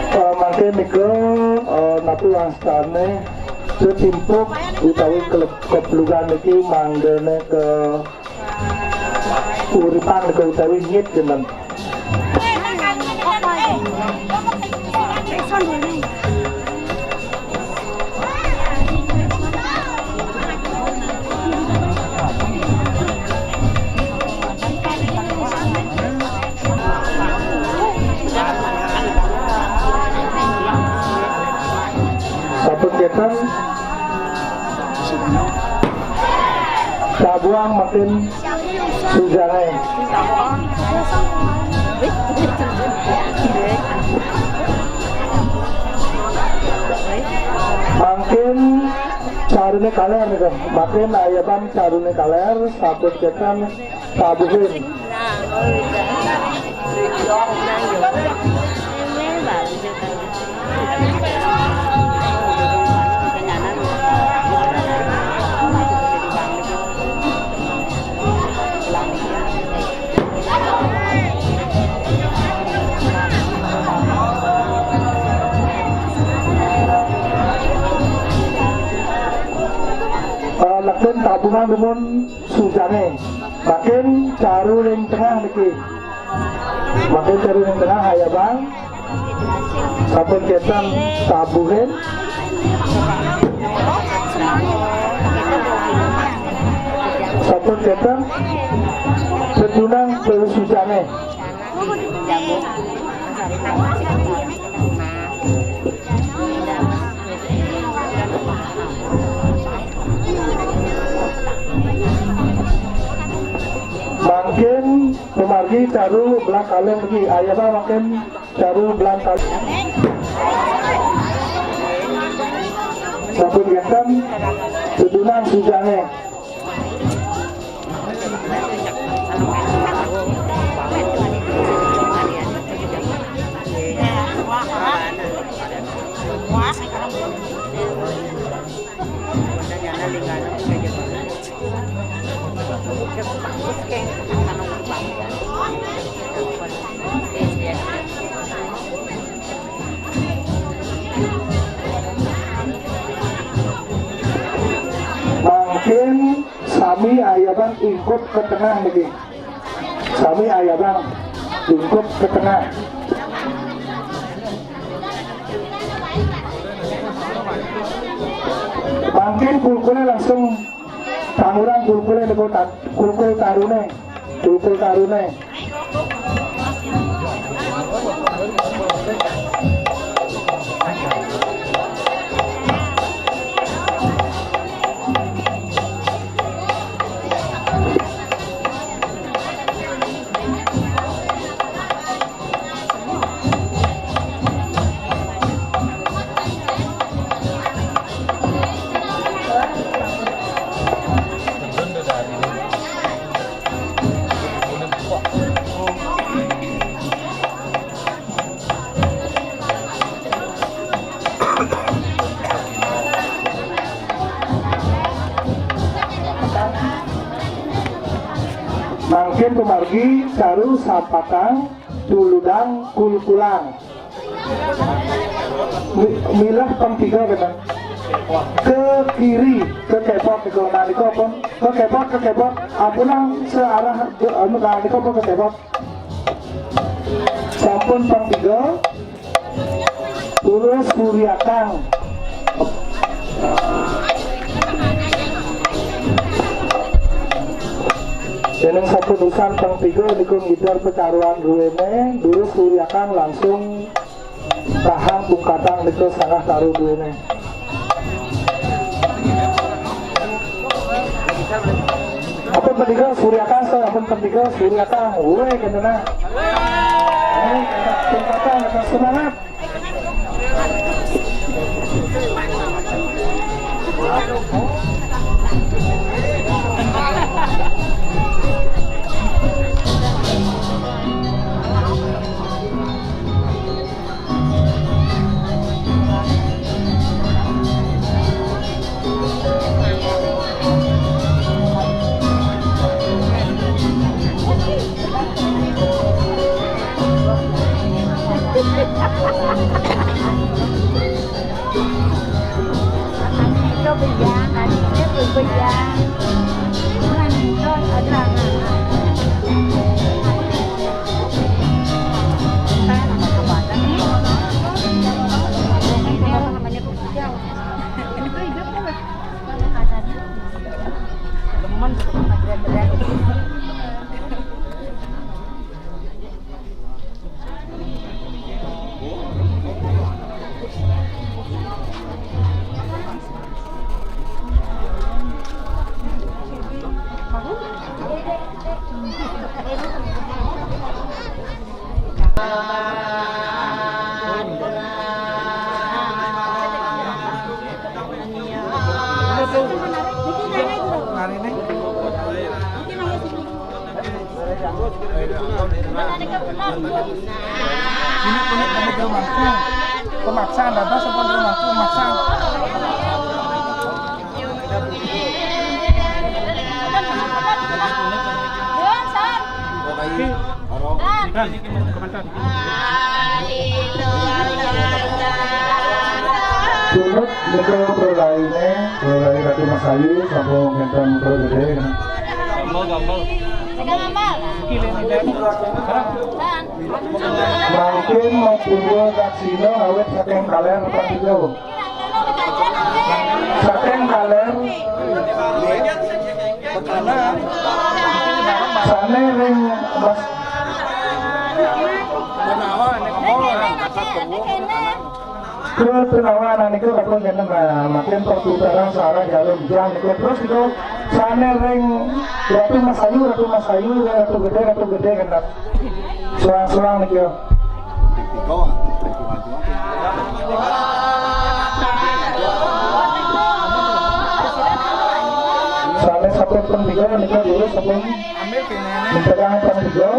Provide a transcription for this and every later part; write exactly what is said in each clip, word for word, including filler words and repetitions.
Eh, mangke nika, eh, napi wastane ketimpuk utawi ke-, keplugan niki mangdene ke uripan nika utawi ngit kenten. Sampun kenten. Tabuang makin sujange. Mangkin carune kaler nika. Mangkin ayabang carune kaler, sampun kenten tabuhin. Eh, laksana tabuhan dumun sujange. Mangkin caru ring tengah niki. Mangkin caru ring tengah, ayabang. Sampun kenten tabuhin. Sampun kenten sedunang terus sujange. Mangkin pamargi caru belah kaleng lagi. Ayabang mangkin caru belah kaleng. Sampun kenten sedunang sujange. Mangkin sami aya bang ingkup ka tengah niki. Sami aya bang ingkup ka tengah. Mangkin kulkule langsung tangurang kulkule niku ta-, kulkul tarune. Kulkul tarune. Mangkin pamargi caru sapatang tuludang kulkulang. Mi-, milah pang tiga kena. Ke kiri, ke kepot niku. Nah, niku pun ke kepot, ke kepot. Ampun nang searah, anu, nah, niku pun ke kepot. Sampun pang tiga. Terus suriakang. Déning saputusan pang tiga niku ngidar pecaruan duwene, durus suriakang langsung tahang pungkatang niku sanggah taru duwene. Apa pendiga suriakang, apa pendiga suriakang. Woi, kena nah. Eh, pungkatang, semangat. Ini punit kami terima kasih. Pemaksaan, ada sebuah terima kasih, pemaksaan. Komandan. Turut betul prolaine, prolai Ratu Masayu, sampun ngenten pro gede. Gambel, gambel. Mangkin mapundhut daksina awit saking kaler pang tiga. Saking kaler sane ring mas-, Ketunawan niku kapun kenten, nah, makin perputaran searah jarum jam niku. Terus niku sane ring Ratu Masayu, Ratu Masayu, Ratu Gede, Ratu Gede kenten. Suang-suang niku. Sane sampun ping tiga niku dulu sampun mentegang ping tiga.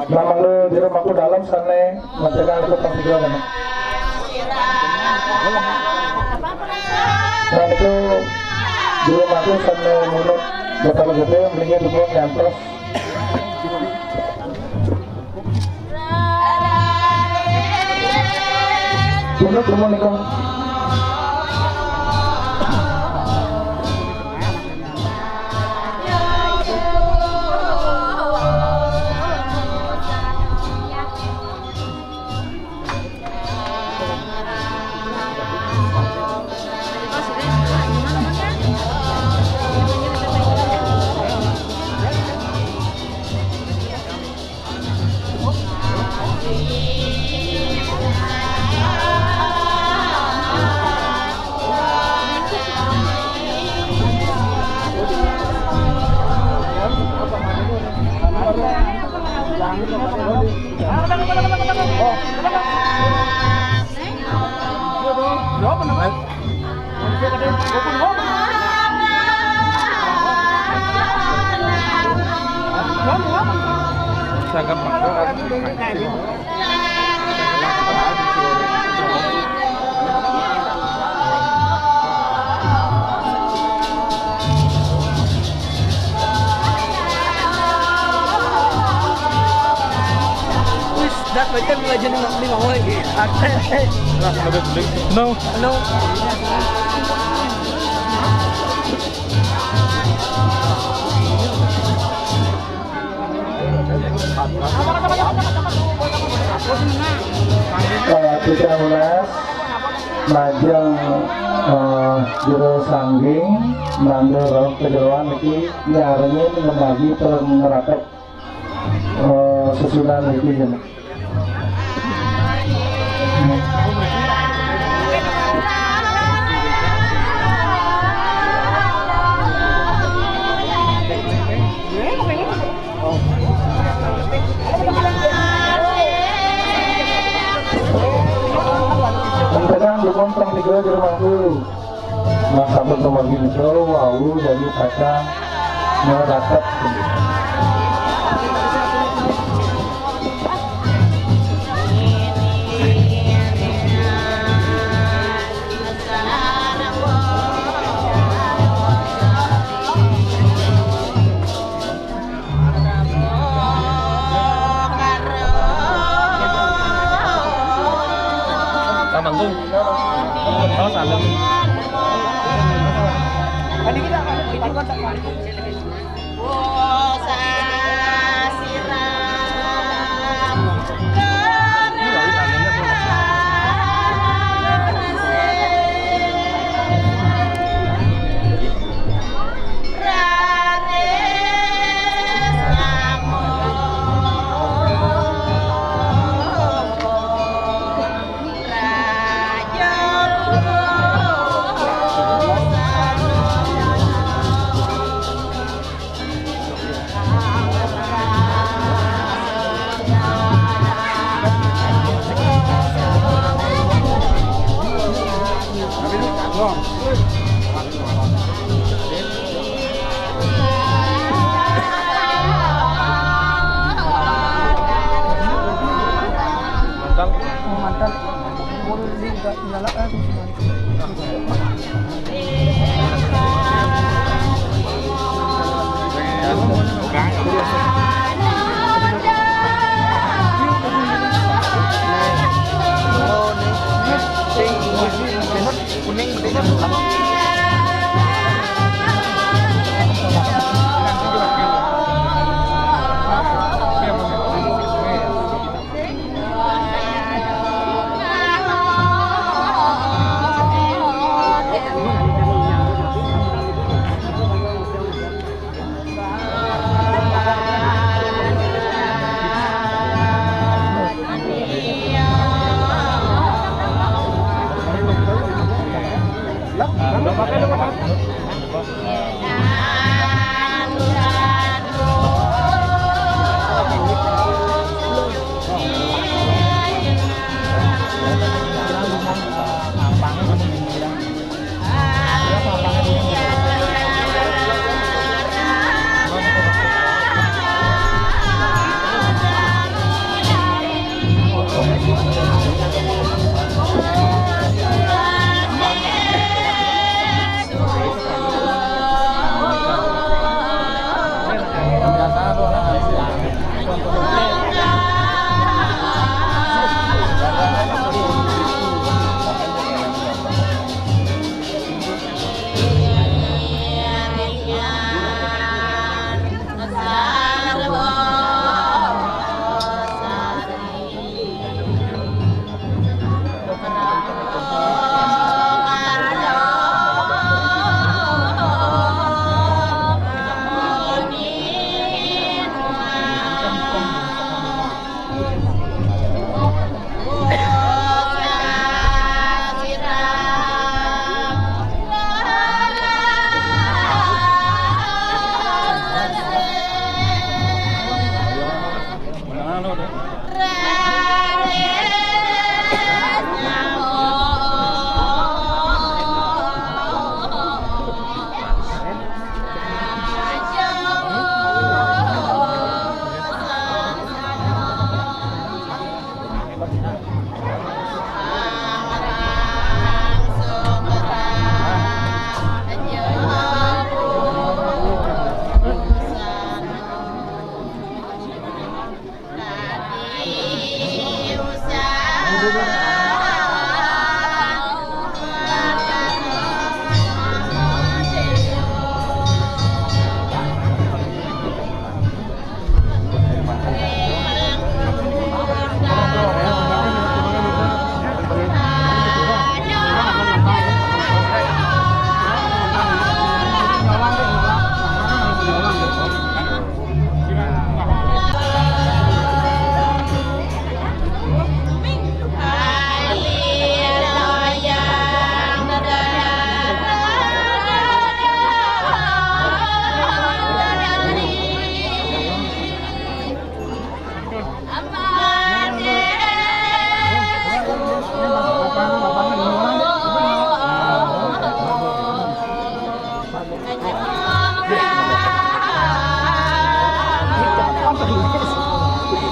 Namung jero mangku dalem sane mentegang niku ping tiga kenten. Nah, niku Belum aku sampai menurut Bapak Gede, mendingan dulu nyantos. Duduk dulu nih, Kong. Wis, dak baca belajar lima, lima woi. Ate. No. No. Eh, tiga belas majeng, eh, jero sangging, nangge rauh kejeroan niki nyarengin ngemagi pengeratep, eh, sesunan niki, jen. Tengah dukung tong tiga di rumah dulu. Nah, sabun nomor gitu, wau dari kacang meratap. Tamanggung. Oh, salam.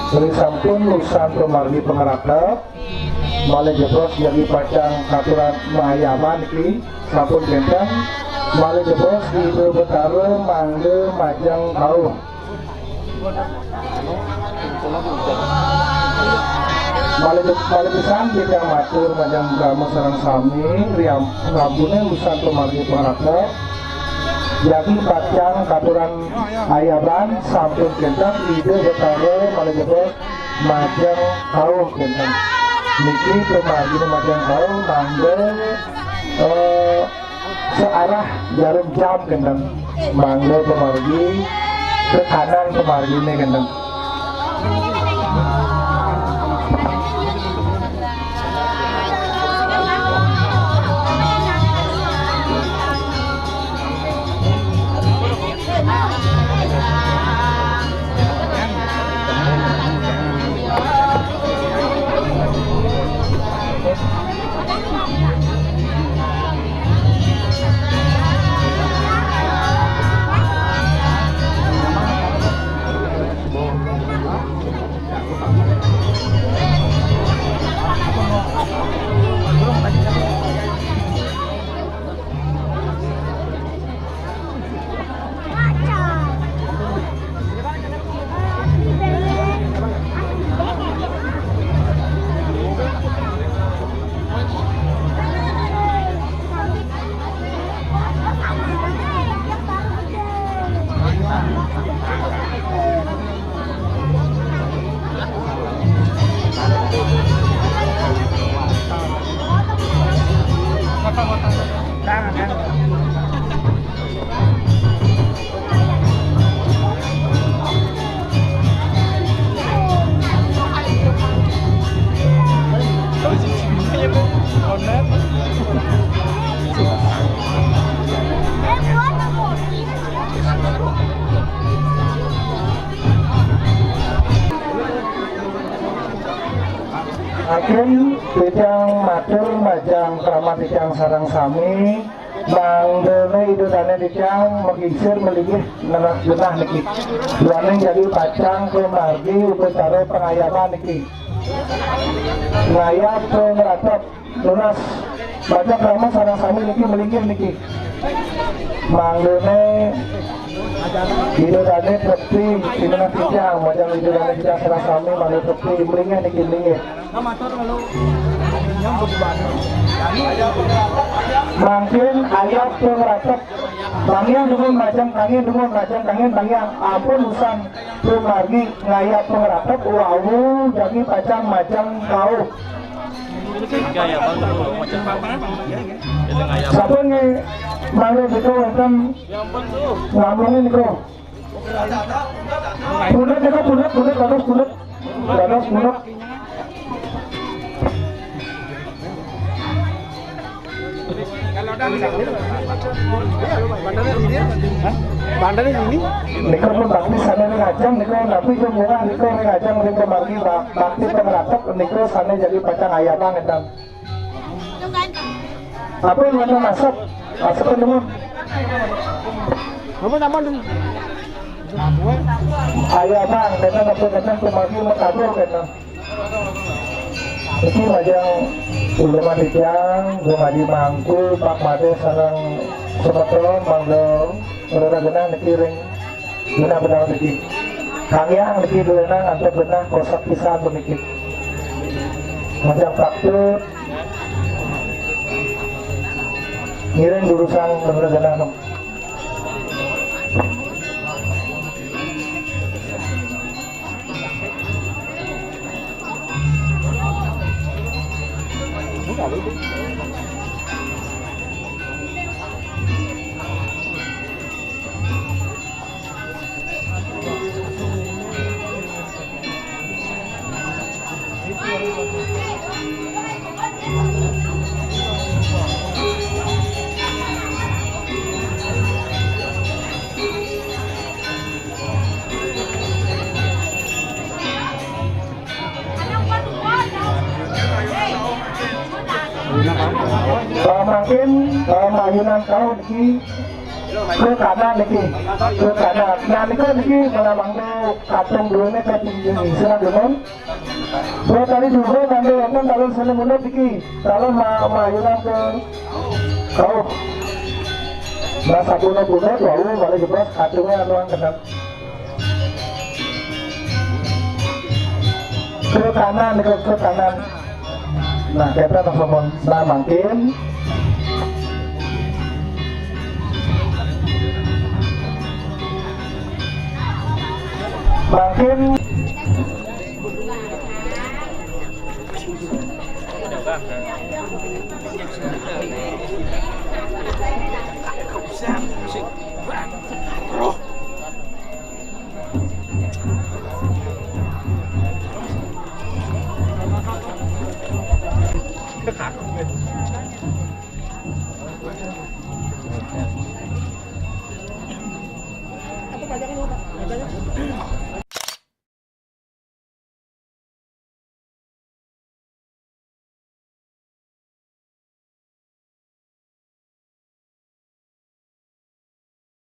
Ri sampun usan pamargi pangrakep, malih jebos jagi pacang katuran mayaban niki, sampun kenten, malih jebos Ida Betara mangda majeng kauh. Malih, malih pisan titiang matur majeng krama sareng sami, riam-, rampuné usan pamargi pangrakep, jagi pacang katuran ayaban, sampun kenten Ida Betara malih jebos majeng kauh kenten. Niki pamarginé majeng kauh mangda, eh, searah jarum jam kenten. Mangda pamargi ke kanan pamarginé kenten. Akhirnya titiang matur majeng krama titiang sareng sami, mangdané Ida Dané titiang makingsir malinggih nengah genah niki. Duaning jagi pacang pamargi upacara pangayaban niki. Ngayab pangratep nunas majeng krama sareng sami niki malinggih niki. Mangdané Ida Dané bekti, pinenah titiang, majeng Ida Dané titiang sareng sami mangda bekti, malinggih niki, malinggih. Mangkin ayab pangratep, tanggiang dumun majeng, tanggiang dumun majeng, tanggiang, tanggiang, ampun usan pamargi ngayab pangratep, wau jagi pacang majeng kauh. Sampun nggih, mangda nika wénten ngambungin nika. Pundut nika, pundut, pundut, dados pundut. Dados pundut. Bandané ini. Nika pun bakti sané ring ajeng nika, napi pun murah nika ring ajeng ring pamargi bak-, bakti pangratep nika sané jagi pacang ayabang énten. Apa yang mana asap? Asap dumun. Apa nama dulu? Ayabang, kena apa kena pamargi matabuh kena. Niki majeng ulama titiang, Gung Haji Mangku, Pak Madé sareng semeton, mangda ngrereh genah niki ring genah bedal niki. Kang Yang niki duénang antuk genah kosek pisan puniki. Majeng Pak Tut ngiring durusang ngrereh genah. Mangkin, eh, mayunan kauh niki Ke kanan niki. Ke kanan. Nah, niku niki menawi mangke katung duene ke tinggi. Silakan, Gunung. Terus tadi juga mangke wonten kalau seni mundur niki. Kalau ma mayunan ke kau. Nah, sampun mundur, lalu balik ke pas katungnya anu kenal. Ke kanan, ke, ke kanan. Nah, kita langsung, nah, mangkin. Mangkin.